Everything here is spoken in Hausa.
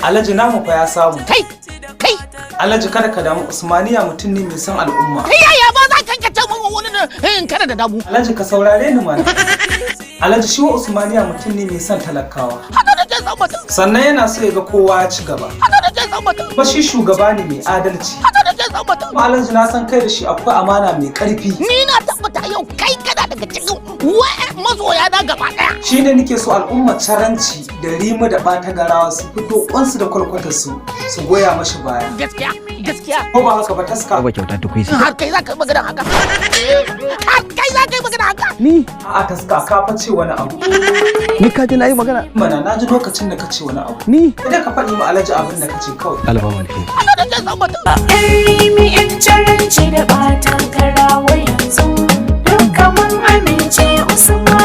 Alhaji, namu fa ya samu. Kai, kai. Alhaji, kada ka damu, Usmaniya mutum ne mai son al'umma. Kai, yaya ba za ka ce mun wani ne kada da damu? Alhaji, ka saurare ni mana. Alhaji, shi wa Usmaniya mutum ne mai son talakawa. Haka da ke son mutum. Sannan yana so ya ga kowa ya ci gaba. Haka da ke son mutum. Kuma shi shugaba ne mai adalci. Haka da ke son mutum. Kuma Alhaji, na san kai da shi akwai amana mai karfi. Ni na tabbata yau kai kana daga cikin masoya na gaba daya. Shi ne nake so al'ummar Caranci da Rimi da Ɓatagarawa su fito kwansu da kwalkwatarsu su goya mashi baya. Gaskiya, gaskiya. Ko ba haka ba, Taska? Ba kyauta tukuici. Har kai za ka yi magana haka? Har kai za ka yi magana haka? Ni? A'a Taska, ka fa ce wani abu. Ni ka ji na yi magana? Mana, na ji lokacin da ka ce wani abu. Ni? Sai ka faɗi ma Alhaji abin da ka ce kawai. Alba alheri. Haka da ke son mutum. Yan Rimi, yan Caranci da Ɓatagarawa, yanzu duka mun amince Usman.